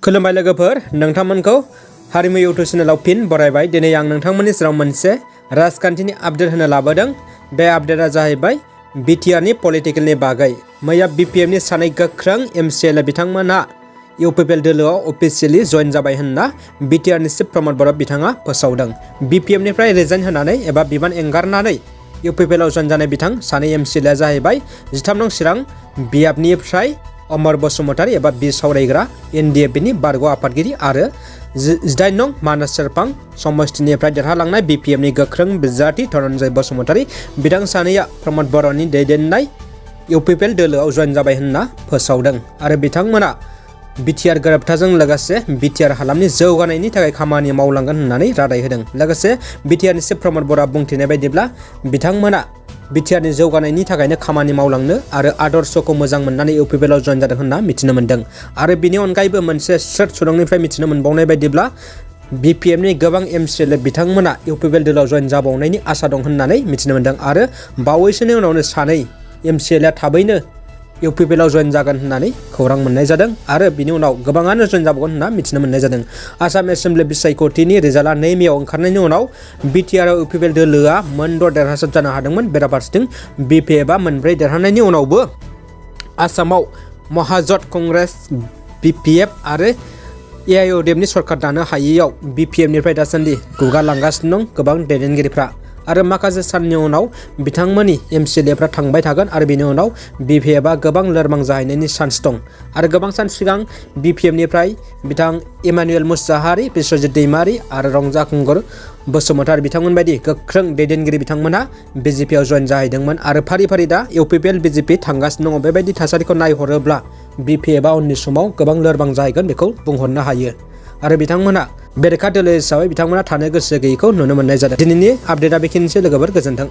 खुलुमबाय लोगोफोर, नोंथांमोनखौ हारिमु इउटुब चेनेलाव फिन बरायबाय। दिनै आं नोंथांमोननि सेराव मोनसे राजखान्थिनि आपडेट होनो लाबोदों। बे आपडेटआ जाहैबाय बिटिआरनि पलिटिकेलनि बागै। मैया बिपिएफनि सानै गोख्रों एमसिएलए बिथांमोना इउपिपिएल दोलोआव अफिसियेलि जइन जाबाय होनना बिटिआरनि चिफ प्रमद बर' बिथाङा फोसावदों। बिपिएफनिफ्राय रिजाइन होनानै एबा बिबान एंगारनानै इउपिपिएलआव जइन जानाय बिथां सानै एमसिएलएआ जाहैबाय 13 नं चिरां बियाबनिफ्राय अमर बसुमतारी एबा बि सावरायग्रा एनडिएफबिनि बारग' आफादगिरि आरो 19 नं मानास सेरफां समष्टिनिफ्राय देरहालांनाय बिपिएफनि गोख्रों बिजाथि धनन्जय बसुमतारी बिथां सानैया प्रमद बर'नि दैदेननाय इउपिपिएल दोलोआव जइन जाबाय होनना फोसावदों आरो बिथांमोना बिटिआर गोरोबथाजों लोगोसे बिटिआर हालामनि जौगानायनि थाखाय खामानि मावलांगोन होननानै रादाय होदों। लोगोसे बिटिआरनि चिफ प्रमद बर'आ बुंथिनाय बायदिब्ला बिथांमोना बिटिआरनि जौगानायनि थाखायनो खामानि मावलांनो आरो आदर्शखौ मोजां मोननानै इउपिपिएलआव जइन जादों होनना मिथिनो मोन्दों। आरो बिनि अनगायैबो मोनसे स्रोत सुरंनिफ्राय मिथिनो मोनबावनाय बायदिब्ला बिपिएफनि गोबां एमसिएलए बिथांमोना इउपिपिएल दोलोआव जइन जाबावनायनि आसा दं होननानै मिथिनो मोन्दों आरो बावैसोनि उनावनो सानै एमसिएलए थाबैनो इउपिपिएलआव जइन जागोन होननानै खौरां मोननाय जादों आरो बिनि उनाव गोबाङानो जइन जाबावगोन होनना मिथिनो मोननाय जादों। आसाम एसेम्बलि बिसायख'थिनि रिजाल्टआ 2 मेआव ओंखारनायनि उनाव बिटिआरआव इउपिपिएल दोलोआ मोन 6 देरहासार जानो हादोंमोन। बेराफारसेथिं बिपिएफआ मोनब्रै देरहानायनि उनावबो आसामाव महाजोट कंग्रेस बिपिएफ आरो एआइइउडिएफनि सरकार दानो हायैयाव बिपिएफनिफ्राय दासान्दि गुगालांगासिनो दं गोबां दैदेनगिरिफ्रा आरो माखासे साननि उनाव बिथांमोननि एमसिएलएफ्रा थांबाय थागोन आरो बिनि उनाव बिपिएफआ गोबां लोरबां जाहैनायनि चान्स दं। आरो गोबां सान सिगां बिपिएफनिफ्राय बिथां इमानुएल मुसाहारि, बिश्वजित दैमारि आरो रंजा खुंगुर बसुमतारी बिथांमोन बायदि गोख्रों दैदेनगिरि बिथांमोना बिजेपिआव जइन जाहैदोंमोन आरो फारि फारि दा इउपिपिएल बिजेपि थांगासिनो दङ। बेबायदि थासारिखौ नायहरोब्ला बिपिएफआ उननि समाव गोबां लोरबां जाहैगोन बेखौ बुंहरनो हायो आरो बिथांमोना बेरेखा दोलो हिसाबै बिथांमोना थानो गोसो गैयैखौ नुनो मोननाय जादों। दिनैनि आपडेटआ बेखिनिसै लोगोफोर, गोजोन्थों।